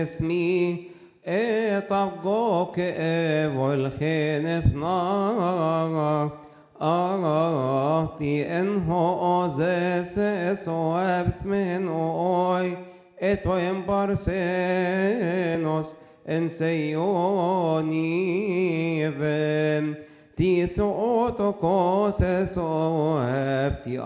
اسمي اتقوك والخنفنا أعطي إنه أزس سوابس من أوي إتوين بارسينوس إن سيوني فين تي سوتو كوس سواب تي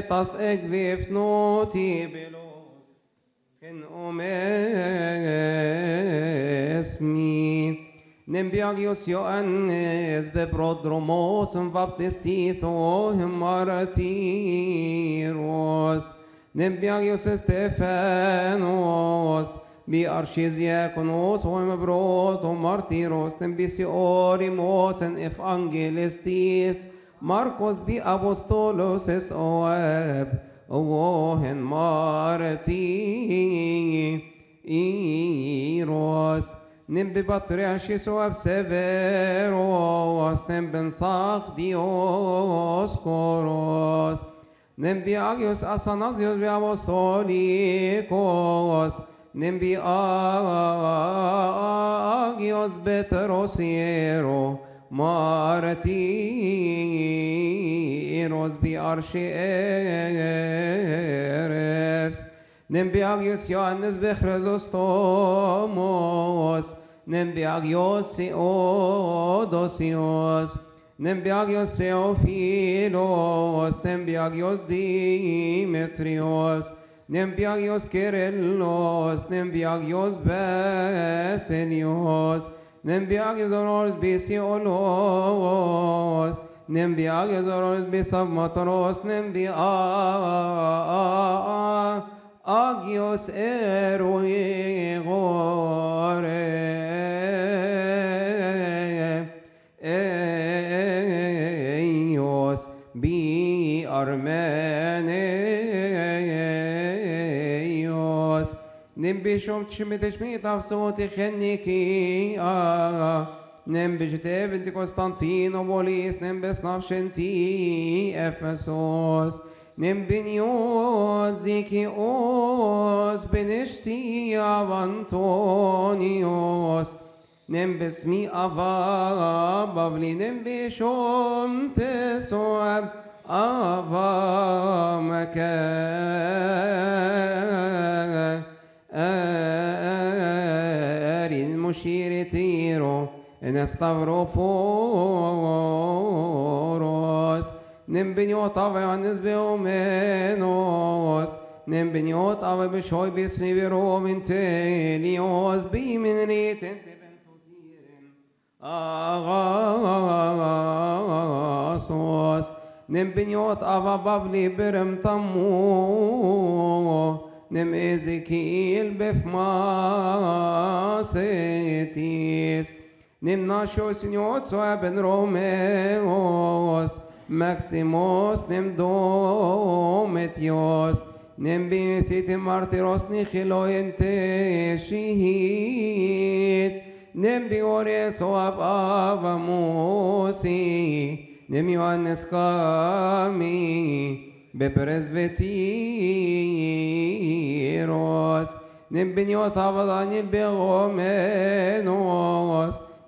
tas ekvif noti bilo ken esmi nembiagios Ioannes de prodromos baptistis o martiros nembiagios Stefanos bi archidiakonos o mebroto martiros nembisi en evangelistis Marcos bi apostolos es oeb ohen martiros nimbi patriarchis oeb severos nimben sach Dioskoros nimbi agios Athanasios bi apostolikos nimbi agios Petros hiero martiros bi archiereps nembiagios Ioannes be Chrysostomos nembiagios Theodosios nembiagios Theophilos nembiagios Demetrios nembiagios Kyrillos nembiagios Basilios nembiagios oros Bisiolos nembiagios oros Bisavmatoros nembiagios Eruigores bi Armenios Nimbishom Chimideshmit of Soti Cheniki, Nimbish David Constantinopolis, Nimbis Navshenti, Ephesus, Nimbinios, Zikios, Benishti of Antonios, Nimbis mi Ava, Bavli Nimbishom Tesoab, Ava Maka. المشير تيرو نستغرفوروس نمبنيوت أبي نسبه منوس نمبنيوت أبي بشوي بسني برو من تيليوس بي من ريت انت بن سوتيرن أغاسوس نمبنيوت أبا بابلي برم تمو نم إزكيل بفماسيتيس نم ناشوس نيوت سوابن روميوس ماكسيموس نم دومتيوس نم بيسيت مارتيروس نخيلو ينتي شهيد نم بيوريس واب آبا موسي نم يوانس كامي ببرزبتيروس نمبنيوت أبداني بغومينوس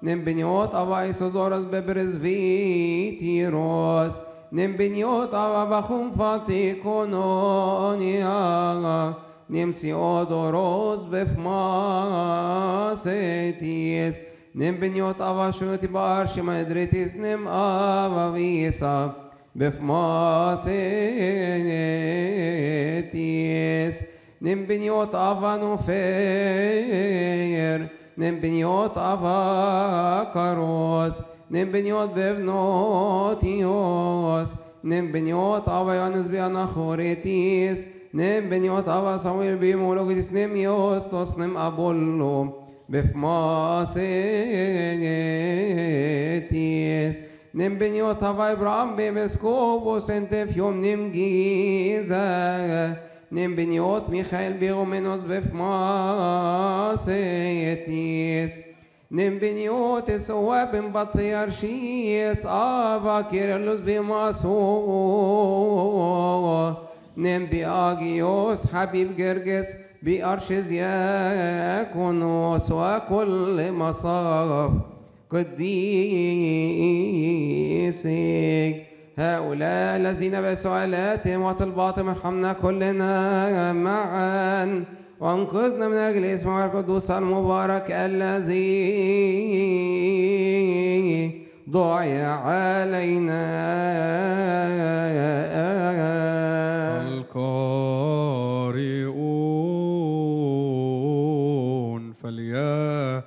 نمبنيوت أبا إيسوزورس ببرزبتيروس نمبنيوت أبا بخون فاتيكونونيا نمسي أودوروس بفماسيتيس نمبنيوت أبا شوتي بارشي مدريتيس نم أبا فيسا بفماسيتيس نمبنيوت أفا نوفير نمبنيوت أفا كاروس نمبنيوت بفنوتيوس نمبنيوت أفا يونس بياناخوريتيس نمبنيوت أفا سوير بيمولوكيس نميوستوس نم أبولو بفماسيتيس نمبنيوت أفا إبراهيم بمسكوبوس انت في يوم نمجيزة نم بنيوت ميخائيل بيغومينوس بفماسيتيس نم بنيوت سواب بطيارشيس آبا كيرلس بماسو نم بأجيوس حبيب جرجس بأرشز يكونوس وكل مصاف قديسك هؤلاء الذين بسؤالاتهم وطلباتهم ارحمنا كلنا معا وانقذنا من أجل اسمه القدوس المبارك الذي دعي علينا. القارئون فليقولوا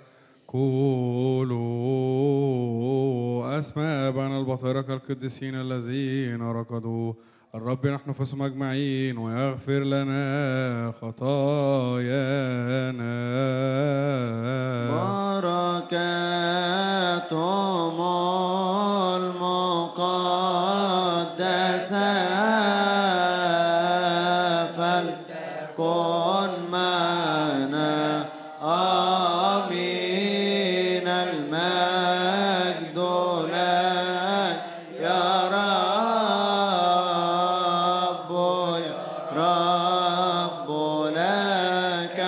أسماء آبائنا البطاركة القديسين الذين ركضوا الرب نحن فسهم أجمعين ويغفر لنا خطايانا. بركاتهم المقدسة فلتكن معنا آمين. المجد لك يا رب يا رب لك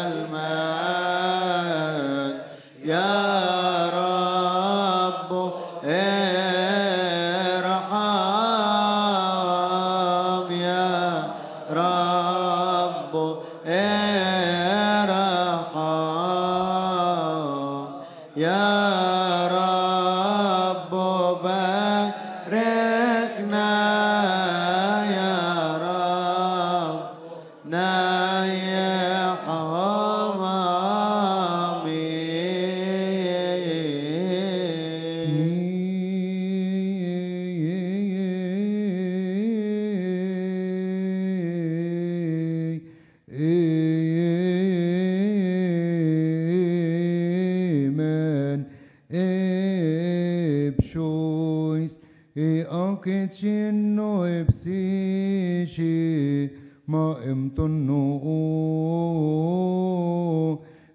المجد يا رب ارحم يا رب ارحم يا رب باركنا يا رب نيحهم Amen. Ebshois aketchino ebsishi ma emtonno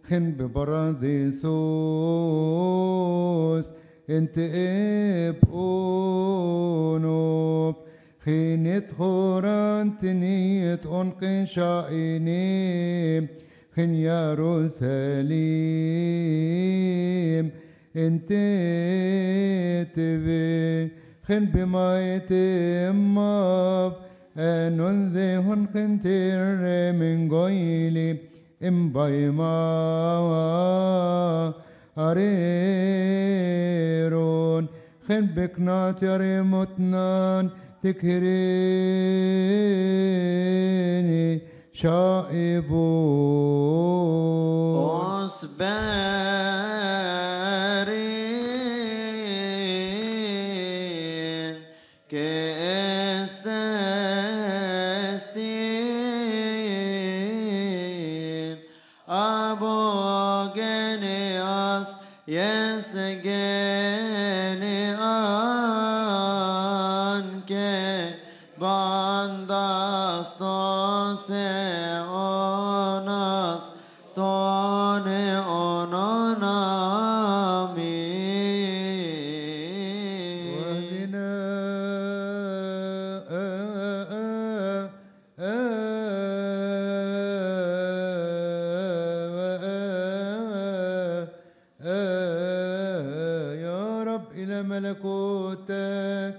khen bebaradisos ente ebonop خينت خوران تنيت أنقي شائني خن يروساليم انت تبي خن بما يتماب أنون ذهن خنتر من قيلي ام بايما أريرون خن بكنات يرمتنان تكريني شائبون أصبرين كاستستين أبو جنياس يسجني أنك بانداستوس أوناس توني أونونامي وهدنا يا رب إلى ملكوتك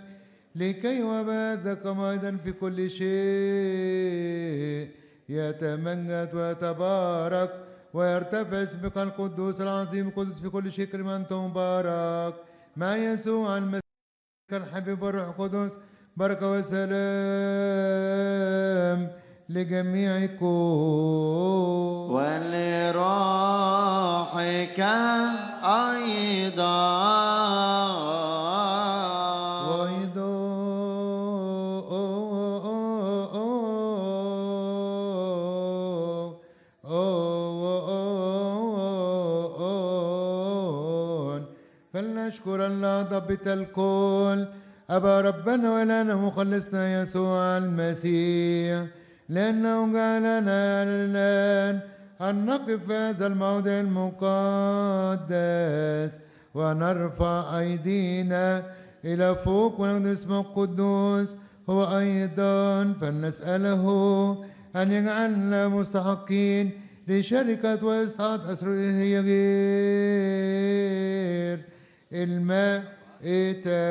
لكي وبادك أيضا في كل شيء يتمجد ويتبارك ويرتفع اسمك القدوس العظيم القدس في كل شيء كريم أنت مبارك مع يسوع المسيح الحبيب والروح القدس بركة وسلام لجميعكم ولروحك أيضا فلنشكر الله ضبط الكل أبا ربنا ولنا مخلصنا يسوع المسيح لأنه جعلنا الآن أن نقف في هذا الموضع المقدس ونرفع أيدينا إلى فوق ونقول اسمه القدوس هو أيضا، فلنسأله أن يجعلنا مستحقين لشركة وإسعاد أسر الإلهية غير المائتة.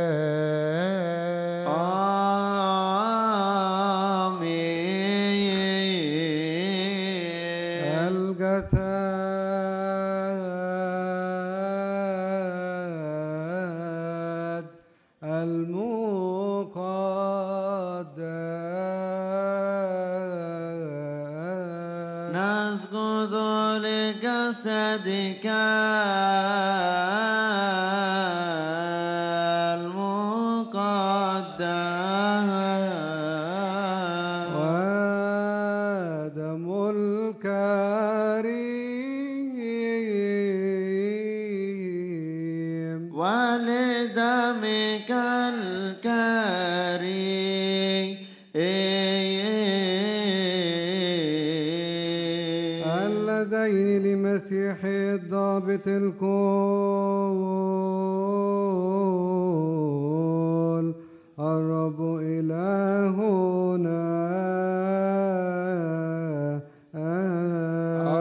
الجسد المقدس نسجد لجسدك المقدس ودم الكريم ولدمك الكريم اللذين لمسيح الضابط الكل الرب إلهنا.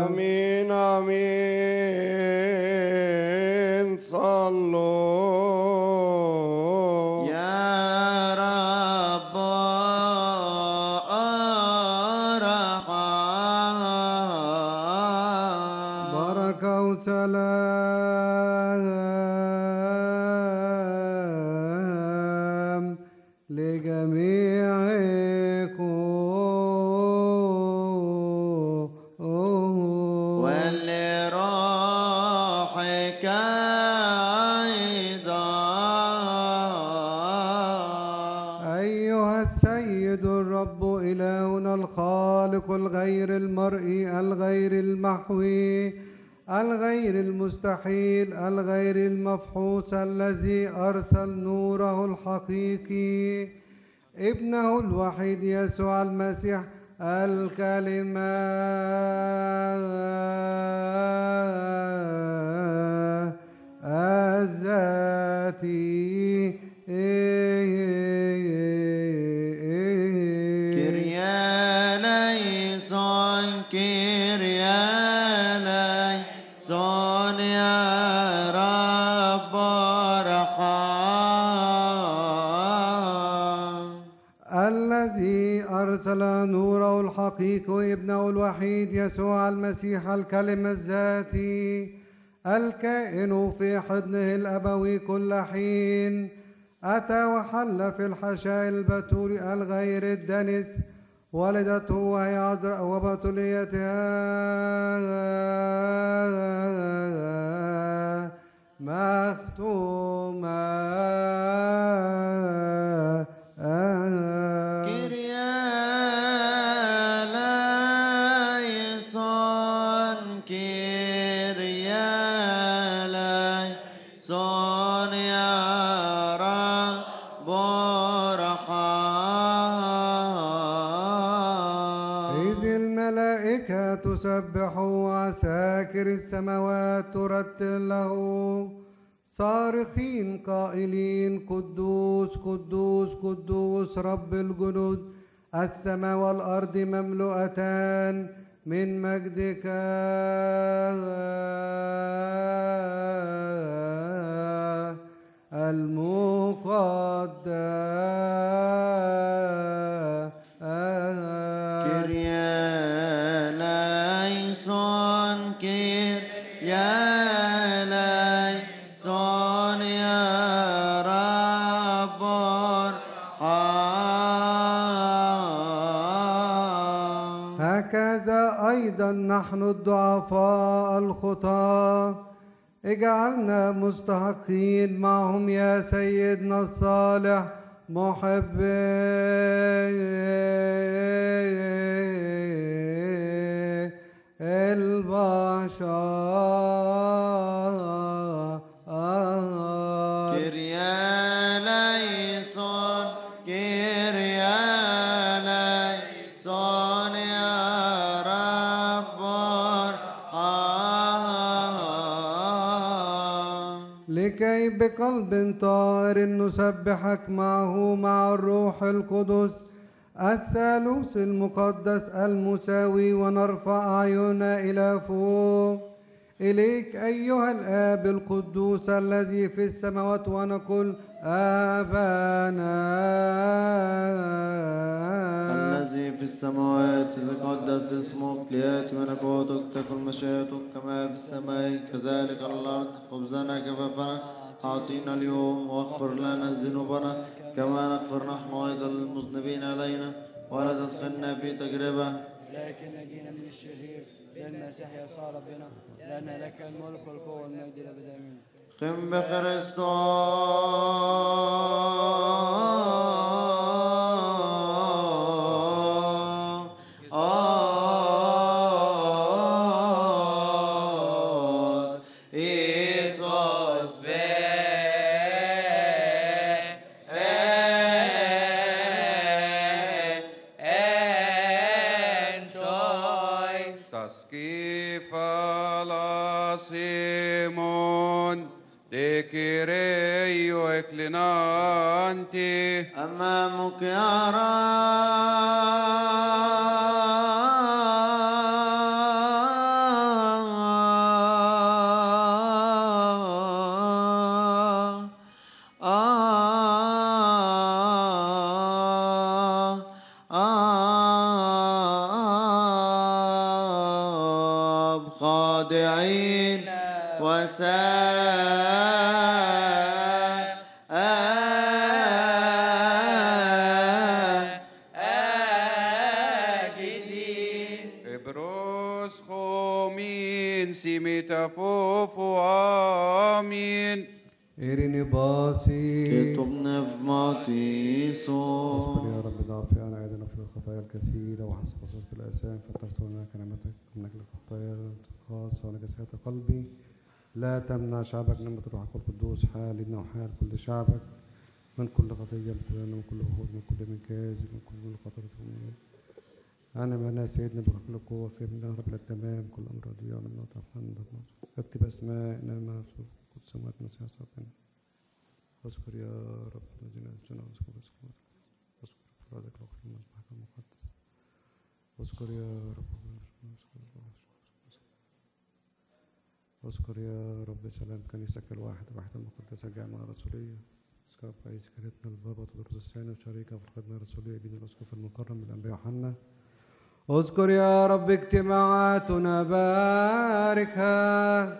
آمين آمين. صلوا يا رب ارحم. بركة وسلام لجميعكم ولروحك أيضا. أيها السيد الرب إلهنا الخالق الغير المرئي الغير المحوي الغير المستحيل الغير المفحوص الذي أرسل نوره الحقيقي ابنه الوحيد يسوع المسيح الكلمة الذاتي كريا ليسون كريا ليسون يا رب ارحم. الذي أرسل نوره الحقيقي ابنه الوحيد يسوع المسيح الكلمة الذاتي الكائن في حضنه الأبوي كل حين أتى وحل في الحشاء البتول الغير الدنس ولدته وهي عذراء وبتوليتها مختومة. كريا ليسون كريا ليسون يا رب ارحم. إذ الملائكة تسبح وعساكر السماوات ترتل له صارخين قائلين قدوس قدوس قدوس رب الجنود السماء والأرض مملوءتان من مجدك. المقدس كريا ليسون كريا ليسون يا رب ارحم. هكذا أيضا نحن الضعفاء الخطاة اجعلنا مستحقين معهم يا سيدنا الصالح محب البشر. كريا ليسون كريا ليسون لكي بقلب طاهر نسبحك معه مع الروح القدس الثالوث المقدس المساوي، ونرفع أعيننا إلى فوق إليك أيها الآب القدوس الذي في السماوات، ونقول آبانا الذي في السماوات يتقدس اسمك، ليأتي ملكوتك، تكن مشيئتك كما في السماء كذلك على الأرض. خبزنا كفافنا أعطينا اليوم، واغفر لنا ذنوبنا كما نغفر نحن أيضا للمذنبين علينا، ولا تدخلنا في تجربة لكن نجينا من الشرير، بالمسيح يسوع ربنا، لأن لك الملك والقوة والمجد إلى أبد آمين. قم بخريستوس. أمامك يا رب، خاضعين آمين. إرني باسي كتب نفماتيسو. اذكر يا رب ضعفي أنا أيضا في الخطايا الكثيرة وحسب قصص الآثام، فتغفر لنا كلمتك من أجل الخطايا الخاصة ونجاسات قلبي. لا تمنع شعبك نعمة روحك القدوس، حالنا وحال كل شعبك من كل خطية، من كل وهود، من كل من كاذب، من كل قطرة أمنية. أنا معنا سيدنا بكل قوة في ابن رب التمام، كل أمر رضي عنه من الحمد لله. اكتب أسماءنا مع قدس سماوات مسيح ربنا. اذكر يا رب الذين أنجنا، واذكر أفرادك وقت المذبحك المقدس. اذكر يا رب، اذكر يا رب سلام كنيستك الواحدة المقدسة الجامعة الرسولية. اذكر رئيس كنيستنا البابا تدرس الثاني وشريكه في الخدمة الرسولية بين الأسقف المكرم بالأنبياء يوحنا. اذكر يا رب اجتماعاتنا، باركها.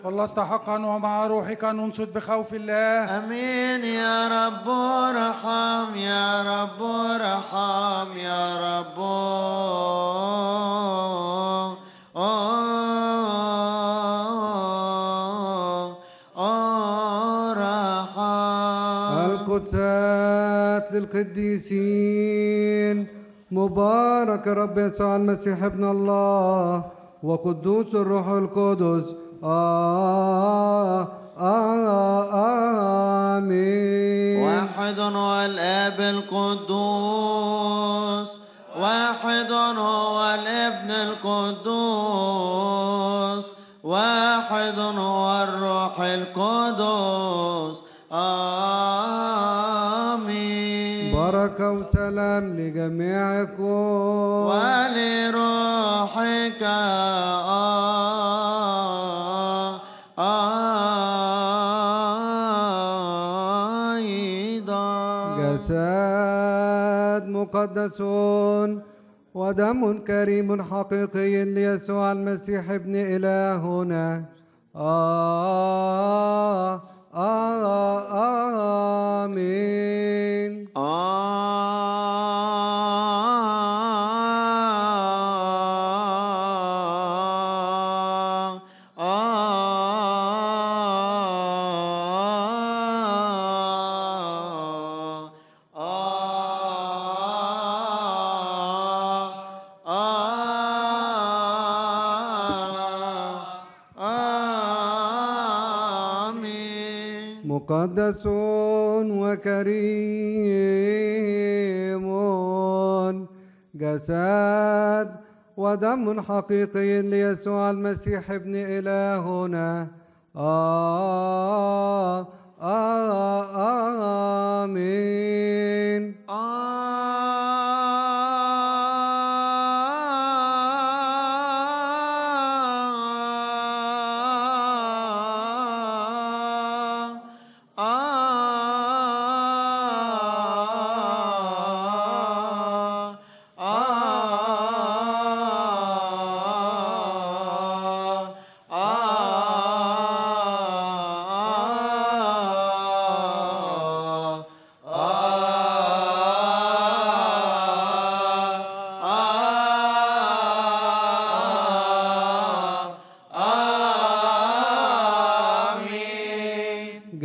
خلصت حقا ومع روحك ننصت بخوف الله. امين يا رب ارحم، يا رب ارحم، يا رب ارحم. القدسات للقديسين. مبارك رب يسوع المسيح ابن الله وقدوس الروح القدس. آمين. واحد هو الآب القدوس، واحد هو الابن القدوس، واحد هو الروح القدس. آمين. بركة وسلام لجميعكم ولروحك أيضا. جسد مقدس ودم كريم حقيقي ليسوع المسيح ابن إلهنا. آمين. مقدس وكريم جسد ودم حقيقي ليسوع المسيح ابن إلهنا. آمين.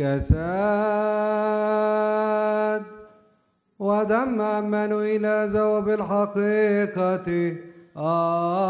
جسد ودم عمانوئيل ذو بالحقيقة آمين.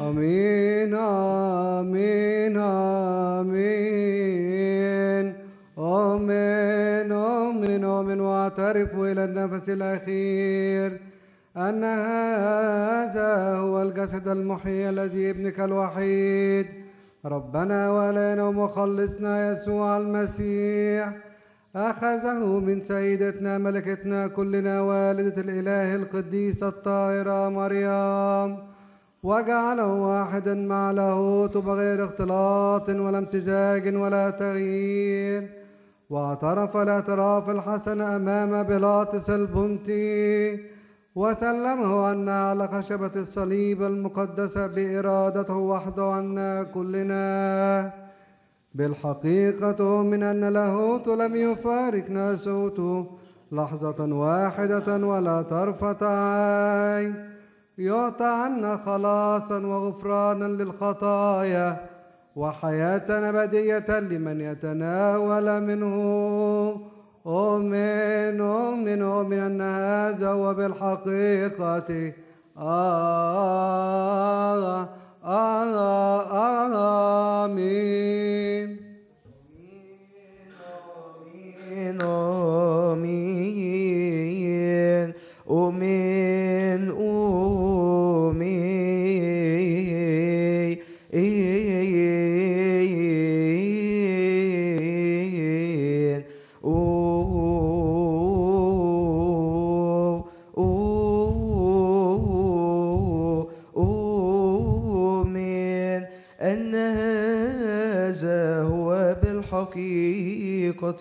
آمين آمين آمين آمين آمين آمين. واعترف إلى النفس الأخير أن هذا هو الجسد المحيي الذي ابنك الوحيد ربنا ولنا ومخلصنا يسوع المسيح أخذه من سيدتنا ملكتنا كلنا والدة الإله القديسة الطاهرة مريم وجعله واحدا مع لاهوت بغير اختلاط ولا امتزاج ولا تغيير، واعترف الاعتراف الحسن أمام بيلاطس البنطي وسلمه عنا على خشبة الصليب المقدسة بإرادته وحده عنا كلنا. بالحقيقة من أن لاهوت لم يفارق ناسوته لحظة واحدة ولا طرفة عين، يعطى عنا خلاصا وغفرانا للخطايا وحياة أبدية لمن يتناول منه. آمين آمين آمين أن هذا هو بالحقيقة آمين آمين آمين آمين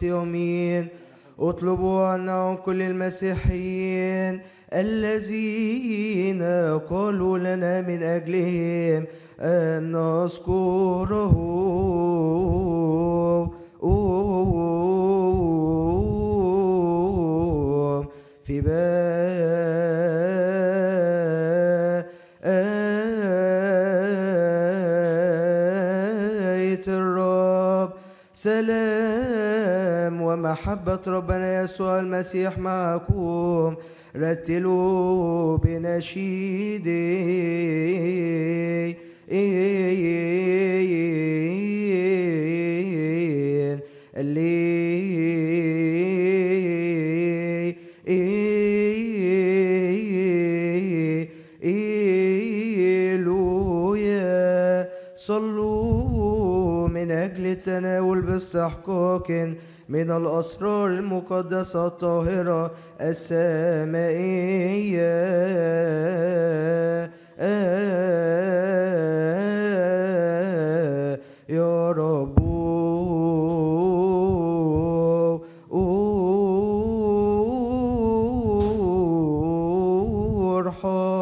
يومين. اطلبوا عنا كل المسيحيين الذين قالوا لنا من أجلهم أن نذكره في بيت الرب. سلام ومحبة ربنا يسوع المسيح معكم. رتلوا بنشيد صلوا من أجل التناول باستحقاق من الأسرار المقدسة الطاهرة السمائية. يا رب ارحم.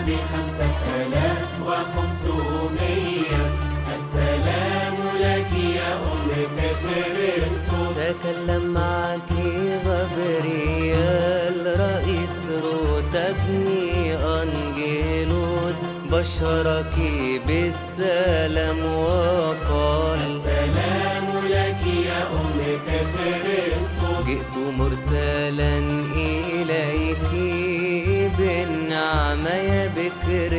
5,500. السلام لك يا أم كريستوس. تكلم معك غبريال رئيس رتبني أنجيلوس، بشرك بالسلام وقال السلام لك يا أم كريستوس. جئت مرسلا إليك بالنعمة يا بكر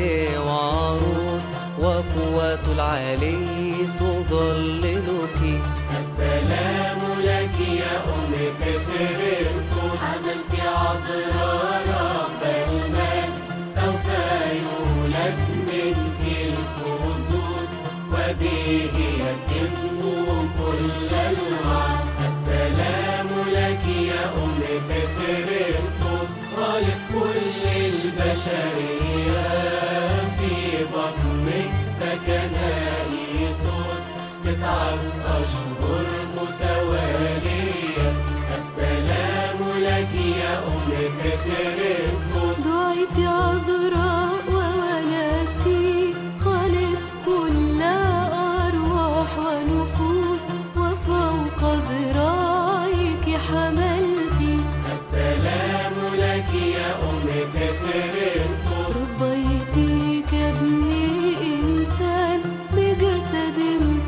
وعروس، وقوة العلي تظللك. السلام لك يا أم كريستوس. حملت عذراء رب المجد، سوف يولد منك القدوس، وبه يتم كل الوعد. السلام لك يا أم كريستوس. خالق كل البشرية، في بطنك سكن يسوس 9 أشهر متوالية. السلام لك يا أم كريستوس. دعيت عذراء وولدتي، خالق كل أرواح ونفوس، وفوق ذراعيك حملتي. السلام لك يا أم كريستوس. ربيتي كابني إنسان بجسد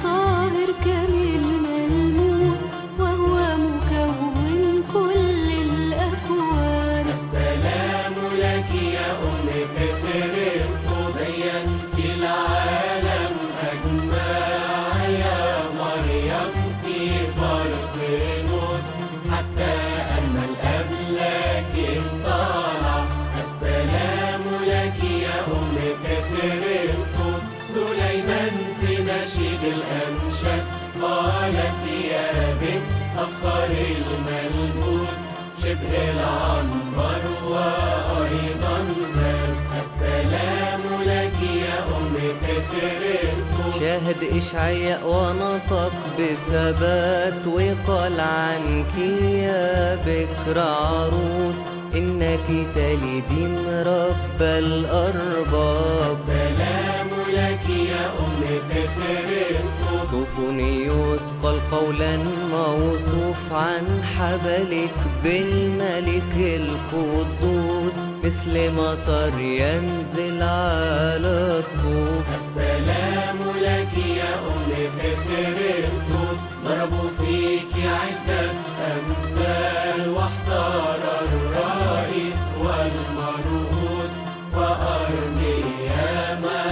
طاهر كامل ملموس، وهو مكون كل الأكوان. السلام لك يا أم كريستوس. زينت العالم أجمع يا مريم تبرقنوس، حتى أن الأملاك طالع. السلام لك يا أم كريستوس. سليمان في نشيد الأنشاد قالت يا بنت أفخر الملبوس، شبه العنبر وأيضا زاد. السلام لك يا أم كريستوس. شاهد إشعياء ونطق بثبات، وقال عنك يا بكر عروس، إنك تلدين رب الأرباب. السلام لك يا أم كريستوس. سوفونيوس قال قولا موصوف عن حبلك بالملك القدوس، مثل مطر ينزل على الصوف. السلام لك يا أم كريستوس. ضربوا فيك عدة أمثال، واحتار الرئيس والمرؤوس، وأرميا مع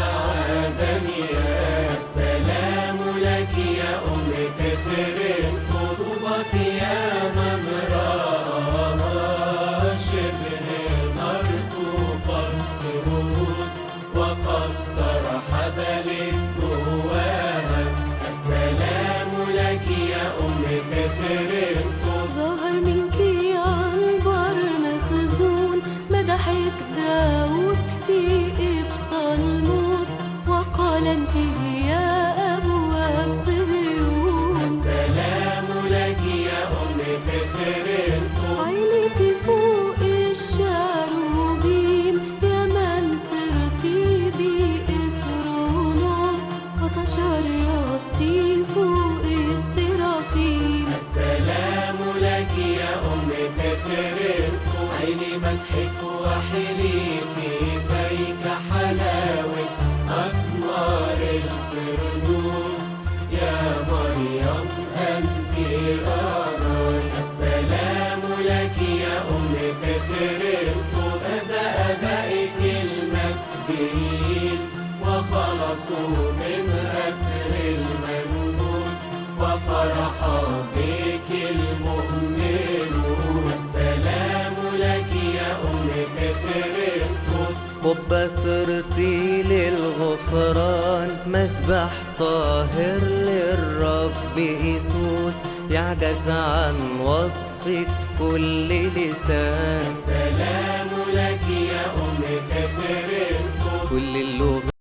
دانيال. السلام لك يا أم كريستوس. طوبى يا من رآها شبه مرتوقة الرؤوس، وقد سرح بلد جواها. السلام لك يا أم كريستوس. ظهر منك عنبر مخزون، مدحك داود في إبصالموس، وقال انت يا أبواب صهيون. السلام لك يا أم كريستوس. عينك فوق الشاروبيم، يا من سرتي بإثرونوس، وتشرفتي فوق السرافيم. السلام لك يا أم كريستوس. عيني مدحك وحلي في فيك حلاوة أثمار الفردوس، يا مريم أنت راغب. السلام لك يا أم كريستوس. هذا آبائك المسبيين، وخلصوا من أسر المنبوس، وفرح بك المؤمنون. السلام لك يا أم كريستوس. قبة صرتي للغفران، مسبح طاهر للرب يسوس، يعجز عن وصفك كل لسان. السلام لك يا أم كريستوس. كل اللغات